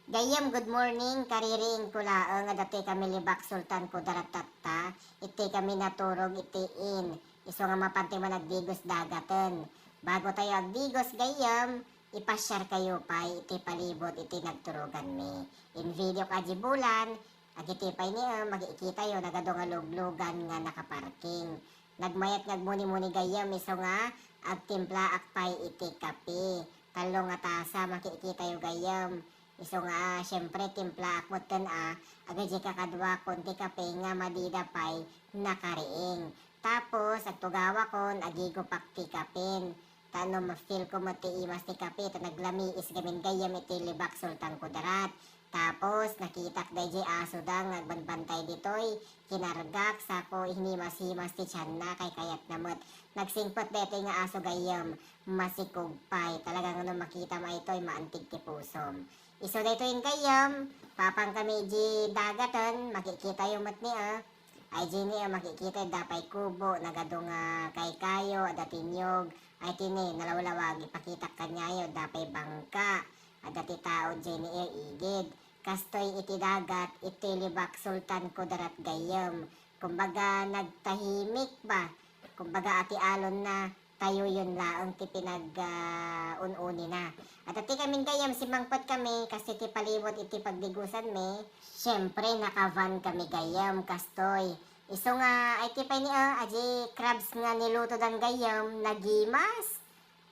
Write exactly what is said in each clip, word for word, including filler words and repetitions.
Gayyem, good morning. Kaririing ko laeng a datoy kami Libak Sultan Kudarat tatta. Iti kami naturog iti inn. Isu nga mapanti man agdigos dagaten. Bago tayo agdigos gayyem, ipasiar kayo pay iti palibot iti nagturoganmi. In video ka di bulan, agiti pay ni, eh, makikita yo nagadu nga luglugan nga nakaparking. Nagmayat nga agmuni-muni gayyem isu nga agtimplaak pay iti kape. Tallo nga tasa, makikita yo gayyem. Isu nga, ah, siyempre, timplaak metten a, agadi kakaduakon ti kape nga madida pay nakariing. Tapos, agtugawakon, agigupak ti kapen. Ta no ma-feel ko met ti imas ti kape, ta naglamiis gamin gayyem iti Libak Sultan Kudarat. Tapos, nakitak dayjay aso da nga agbanbantay ditoy, kinargak, sako, hinimas-himas ti tianna, kay kayatna met. Nagsingpet daytoy nga aso gayyem, masikog pay. Talaga nga no makitam daytoy, maantig ti pusom. Isu daytoy in gayyem, papan kami iji dagaten, makikita yo met ni, ah. Ay, iji ni, ah, makikita yo, adda pay kubo, nagadu nga kaykayo, adda ti niyog, ay, ti ni, nalawlawag, ipakitak kaniayo, adda pay bangka, adda ti tao, iji ni, ah, igid. Kastoy iti dagat, iti Libak Sultan Kudarat gayyem. Kumbaga, nagtahimik ba? Kumbaga, ati alon na, tayoyon laeng ti pinag, ah, un-unina. Adda ti kamin gayyem, simmangpet kami, kas iti palibot iti pagdigusanmi. Siyempre, naka-van kami gayyem, kastoy. Isu nga, ay ti pay ni, ah, adi crabs nga nilutodan gayyem, nagimas.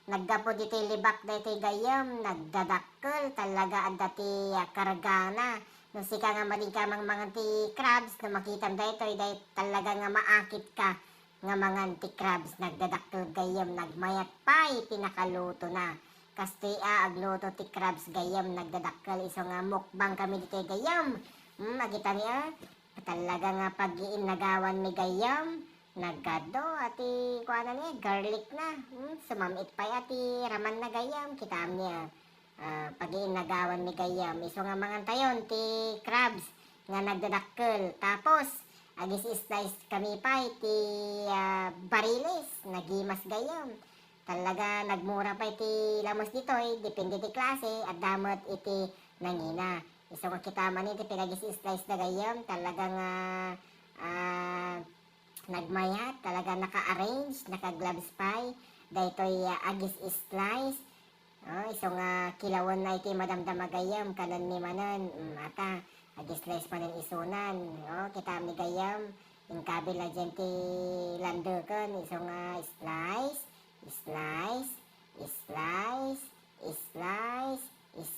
Naggapu ditoy Libak daytoy gayyem, nagdadakkel, talaga adda ti, ah, kargana. No sika nga madin ka mangmangan ti crabs, no makitam daytoy, day, talaga nga maakit ka nga mangan ti crabs, nagdadakkel gayyem, nagmayat pay pinakalutona. Kastoy a, agluto ti crabs gayyem, nagdadakkel, isu nga mukbang kami ditoy gayyem. Hmm, agita ni, ah, talaga nga pag-iinnagawanmi gayyem, nagadu, ati kuana ni, garlic na. Hmm, sumam-it pay ati raman na gayyem, kitaam ni, ah. Ah, pag-iinnagawanmi gayyem. Isu nga mangantayon ti crabs nga nagdadakkel. Tapos, agis-slice kami pay ti, ah, bariles, nagimas gayyem. Talaga, nagmura pay ti lames ditoy, depende ti klase, adda met iti nangina. Isu nga kitaam ni ti pinagis-slice da gayyem, talaga nga, ah, nagmayat, talaga naka-arrange, naka-gloves pay. Daytoy, ah, agis-slice. Oh, isu nga kilawen na iti madamdama gayyem, kanenmi manen, mm, ata, ag-slice manen isunan. Oh, kitaam ni gayyem, inkabil a dyan ti landeken, isu nga slice, slice, slice, slice,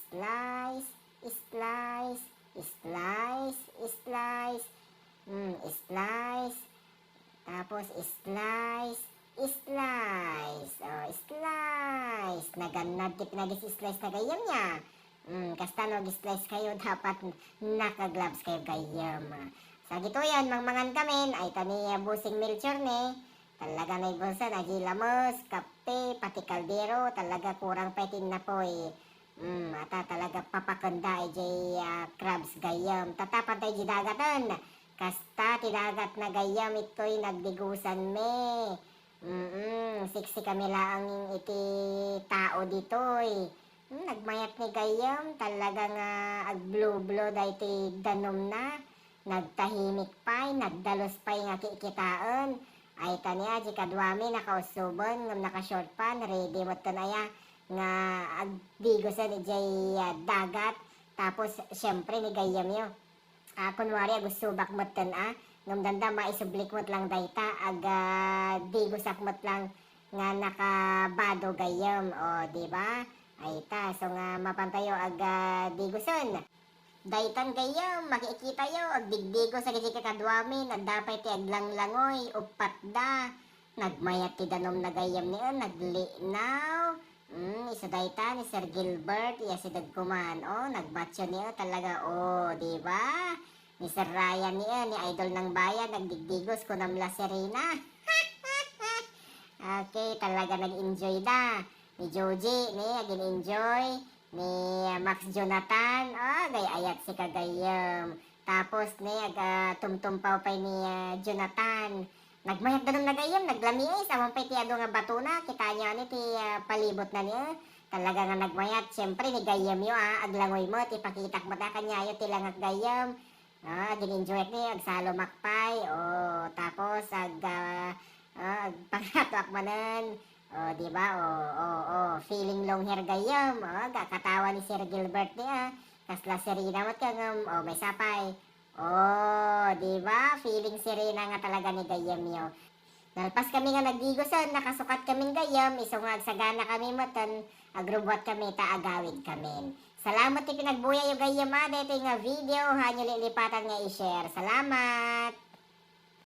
slice, slice, slice, slice, mm, slice, tapos slice, slice. Oh, slice. Nagannad ti pinagis-slice na gayyem niya. Mm, kasta no ag-slice kayo, dapat naka-gloves kayo gayyem. Sa gitoyan, mangmangan kamin, ay ta ni, ah, Bossing Melchor ni. Talaga na ibusan, adi lames, kape, pati kaldero, talaga kurang pa iti napoy. Mm, ata talaga papakenda ijay, ah, crabs gayyem. Tatapan tayo ijay dagaten. Kasta ti dagat na gayyem, itoy nagdigusanmi. Mm, siksi kami laang iti tao ditoy. Mm, nagmayat ni gayyem, talaga nga agblo-blo daytoy danumna. Nagtahimik pay, nagdalus pay nga kikitaen. Ay, tania, di kaduami, nakaussuben, ngem naka-short pan, ready metten aya nga agdigosen ijay, ah, dagat. Tapos, siyempre, ni gayyemyo. Ah, kunwari, agussubak metten, ah, ngem danda maisublik met lang dayta, ag, ah, digosak met lang nga nakabado gayyem, o, di ba? Ay, ta, so nga mapantayo ag, ah, digosen. Daytan gayyem, makikitayo, agdigdigos dagiti kakaduami, adda pay ti aglanglangoy, uppat da. Nagmayat ti danum na gayyem ni, eh, naglinaw. Mm, isu dayta ni Sir Gilbert, iya sideg kuman. Oh, nagmatch ni, eh, talaga. Oh, di ba? Ni Sir Ryan ni, eh, ni Idol ng Bayan, nagdigdigos, kunam la Serena. Okay, talaga nag-enjoy da. Ni Joji, ni, agin-enjoy. Ni, ah, Max Jonathan, ah, agay-ayat sika gayyem. Tapos ni, aga, tumtumpaw pay ni, ah, Jonathan. Nagmayat danum na gayyem, naglamiis, awan pay ti adu nga batona, kitaenyo ni ti, ah, palibot na ni, eh. Talaga nga nagmayat, siyempre, ni gayyemyo, ah, aglangoy met, ipakitak met a kaniayo ti langak gayyem. Ah, agin-enjoyak ni, agsalumak pay, o, tapos, ag, ah, ah, agpangatoak manen. O, di ba? O, o, o, feeling long hair gayyem. O, ga-, katawa ni Sir Gilbert ni, ah. Kasla sirena met ka ngem, o, maysa pay. O, di ba? Feeling sirena nga talaga ni gayyemyo. Nalpas kami nga nagdigusen, nakasukat kamin gayyem, isu nga agsagana kami meten, agrubbuat kami ta agawid kamin. Salamat ti pinagbuyayo gayyem a daytoy nga video, hanyo lilipatan nga i-share. Salamat!